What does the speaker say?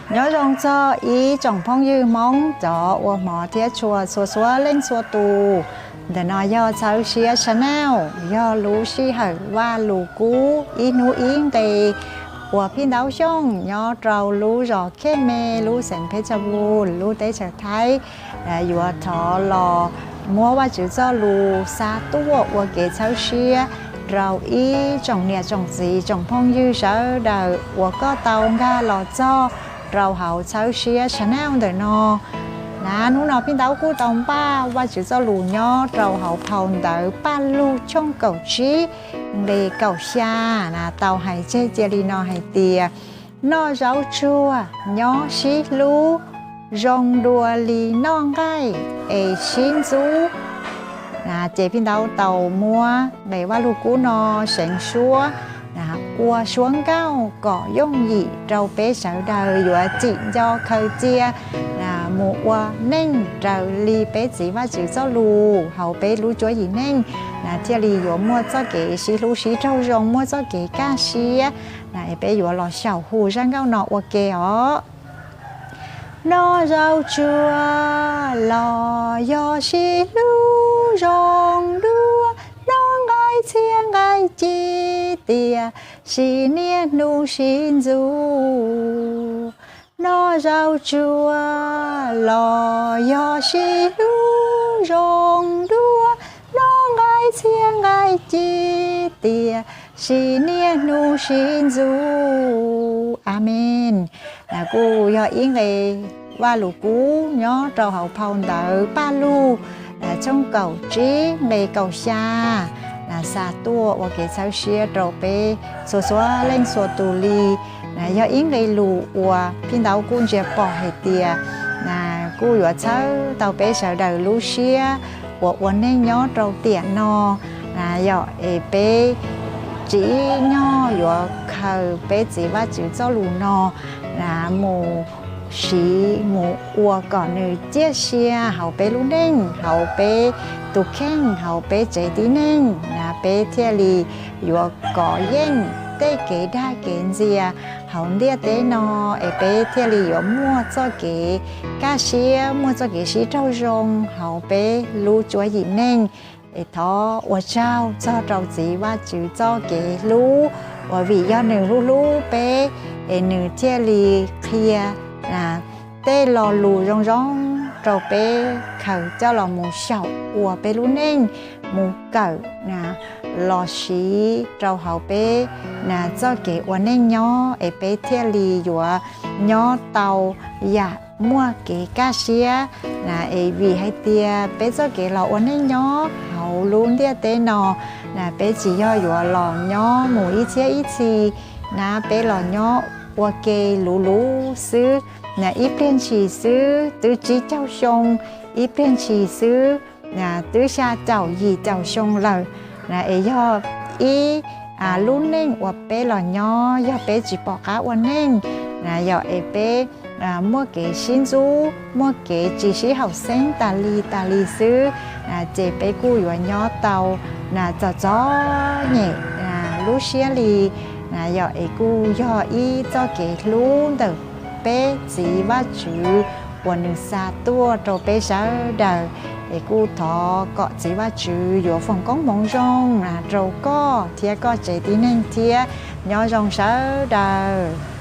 Nyob zoo txog ib tsoom phooj ywg Hmoob cov ua hmov thiab tshua txhua txhua leej txhua tus. Ntawm no yog Txhawb Siab Channel, yog lub sij hawm Vaj Lus Kub ib hnub ib nqe uas Phij Ntaub Xyooj nyob rau lub zos Khej Me, lub xeev Phetshawv Vus, lub teb chaws Thaib, yuav thov los muab Vajtswv txoj lus xa tuaj ua kev txhawb siab rau ib tsoom niam tsoom txiv tsoom phooj ywg sawv daws uas koj tau nkag los txog rau hauv Txhawb Siab Channel ntawm no. Na hnub no Phij Ntaub kuj tau npaj Vajtswv txoj lus nyob rau hauv phau ntawv Paj Lug tshooj kaum tsib nqe kaum xya, na tau hais tseg cia li no hais tias, noj zaub tsuag nyob sib hlub, zoo dua li noj nqaij es sib ntxub. Na ces Phij Ntaub tau muab nqe Vaj Lug Kub no seev suab, na ua suab nkauj kom yooj yim rau peb sawv daws yuav tsim nco khaws cia, na mus ua neej raws li peb txiv Vajtswv txoj lus hauv peb lub cuab yim neej, na thiaj li yuav muaj txoj kev sib hlub sib raug zoo, muaj txoj kev kaj siab. Na es peb yuav los xyaum hu zaj nkauj no ua ke os. Noj zaub tsuag los yog sib hlub zoo dua, noj nqaij txhiab nqaij ci tias sib niaj hnub sib ntxub. Noj zaub tsuag los yog sib hlub zoo dua, noj nqaij txhiab nqaij ci tias sib niaj hnub sib ntxub. Amees. Na kuj yog ib nqe Vaj Lus Kub nyob rau hauv phau ntawv Paj Lug, na tshooj kaum tsib nqe kaum xya, na xa tuaj ua kev txhawb siab rau peb txhua txhua leej txhua tus li. Na yog ib nqe lus uas Phij Ntaub kuj ntsia pom hais tias, na kuj yuav txhawb tau peb sawv daws lub siab uas ua neej nyob rau tiam no. Na yog es peb tsim nyog yuav khaws peb txiv Vajtswv txoj lus no, na mus siv mus ua kom nws ciaj sia hauv peb lub neej, hauv peb tus kheej, hauv peb tsev tib neeg, na peb thiaj li yuav kov yeej tej kev dag kev ntxias hauv ntiaj teb no, es peb thiaj li yuav muaj txoj kev kaj siab, muaj txoj kev sib raug zoo hauv peb lub cuab yim neej. Es thov ua tsaug txog rau txiv Vajtswv txoj kev hlub uas vim yog nws hlub hlub peb, es nws thiaj li qhia tej lo lus zoo zoo rau peb khaws coj los mus xyaum ua peb lub neej, mus kawm, na los siv rau hauv peb, na txoj kev ua neej nyob, es peb thiaj li yuav nyob tau yam muaj kev kaj siab. Na es vim hais tias peb txoj kev los ua neej nyob hauv lub ntiaj teb no, na peb tsis yog yuav los nyob mus ib txhiab ib txhis, na peb los nyob ua ke luv luv xwb, na ib pliag ntshis xwb twb tsib caug xyoo, ib pliag ntshis xwb, na twb xya caum yim caum xyoo lawm. Na es yog ib lub neej uas peb los nyob, yog peb tsis pom qab ua neej, na yog es peb muaj kev sib ntxub, muaj kev tsis sib haum xeeb tas li tas li xwb, ces peb kuj yuav nyob tau, na txom txom nyem lub siab li. Na yog es kuj yog ib txoj kev hlub ntawm peb txiv Vajtswv uas nws xa tuaj rau peb sawv daws, es kuj thov kom txiv Vajtswv yuav foom koob hmoov zoo, na rau koj thiab koj tsev tib neeg thiab. Nyob zoo sawv daws.